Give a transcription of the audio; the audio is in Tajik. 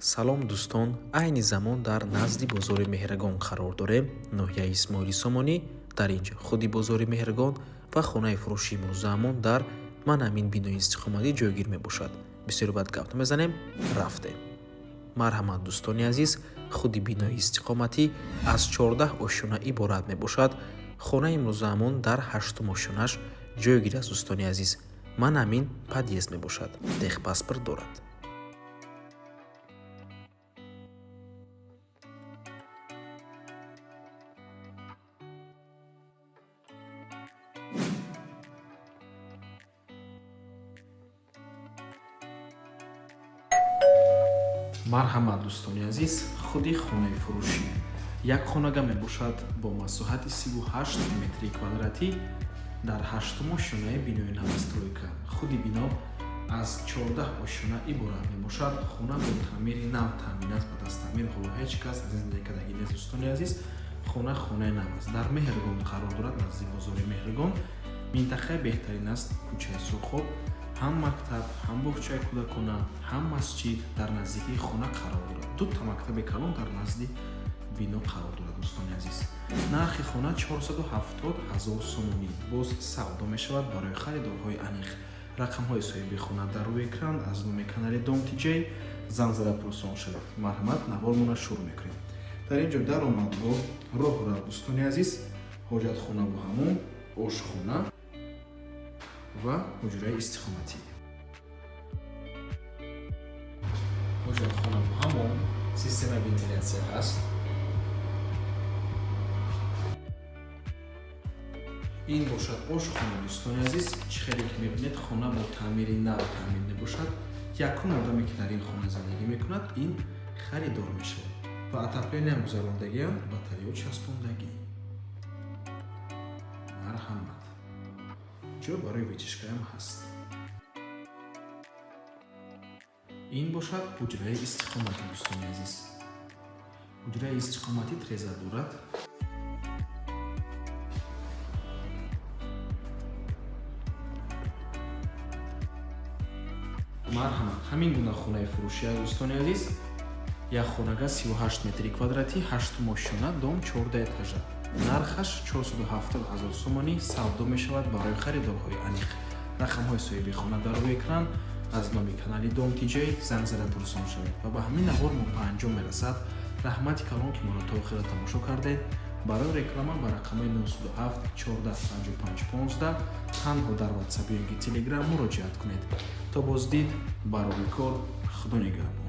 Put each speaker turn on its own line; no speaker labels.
Салом, дӯстон! Айни замон дар назди бозори Меҳрагон қарор дорем, ноҳияи Исмоили Сомонӣ. Дар ин ҷо худи бозори Меҳрагон ва хонаи фурӯшии имрӯзаамон дар ман ҳамин бинои истиқоматӣ ҷойгир мебошад. Бисёр бад гап намезанем, рафтем. Марҳамат, дӯстони азиз, худи бинои истиқоматӣ аз 14 ошёна иборат мебошад. Хонаи имрӯзаамон дар ҳаштум ошёнаш ҷойгир аст, дӯстони азиз. Ман ҳамин подъезд мебошад, техпаспорт дорад. Марҳамат, дӯстони азиз, худи хонаи фурӯшӣ як хонага мебошад бо масоҳати 38 метри квадратӣ дар ҳаштум ошёнаи бинои новостройка. Худи бино аз 14 ошёна иборат мебошад. Хона бо таъмири нав таъмин аст, ба дасттаъмир ҳоло ҳеҷ кас зиндагӣ кардагӣ нест, дӯстони азиз. Хона хонаи нав аст, дар Меҳргон қарор дорад, назди бозори Меҳргон. Минтақаи беҳтарин аст, кӯчаи Сурхоб. Ҳам мактаб, ҳам боғчаи кӯдакона, ҳам масҷид дар наздикии хона қарор дорад. Дута мактаби калон дар назди бино қарор дорад, дӯстони азиз. Нархи хона 470 ҳазор сомонӣ, боз савдо мешавад барои харидорҳои аниқ. Рақамҳои соҳиби хона дар рӯи экран. Аз номи канали Дом Тиҷей занг зада пурсон шавед. Марҳамат, навормона шурӯъ мекунем. Дар ин ҷо даромадгоҳ, роҳрав, дӯстони азиз, ҳоҷатхонаву ҳамом, ошхона ва ҳуҷраи истиқоматӣ. Ҳоҷатхонаву ҳамом, системаи вентилятсия ҳаст. Ин бошад ошхона, дӯстони азиз. Чӣ хеле ки мебинед, хона бо таъмири нав таъмир мебошад. Якум одаме, ки дар ин хона зиндагӣ мекунад, ин харидор мешавад ва отопление ам гузарондагиам, батареё часпондагӣ. Марҳамат, ҷо барои вытяжка ям ҳаст. Ин бошад ҳуҷраи истиқоматӣ, дӯстони азиз. Ҳуҷраи истиқоматӣ треза дорад. Марҳамат, ҳамин гуна хонаи фурӯшӣ аст, дӯстони азиз. Як хонага, 38 метри квадратӣ, ҳаштум ошёна, дом 14 этажа. Нархаш 470 ҳазор сомонӣ, савдо мешавад барои харидорҳои аниқ. Рақамҳои соҳиби хона дар рӯи экран. Аз номи канали Дом Тиҷей занг зада пурсон шавед. Ва ба ҳамин навор мо ба анҷом мерасад. Раҳмати калон, ки моро то охира тамошо кардед. Барои реклама ба рақамҳои 97 14 55 15 танҳо дар Ватсап ё ки Телеграм муроҷиат кунед. То боздид, барори кор, Худо нигаҳбон.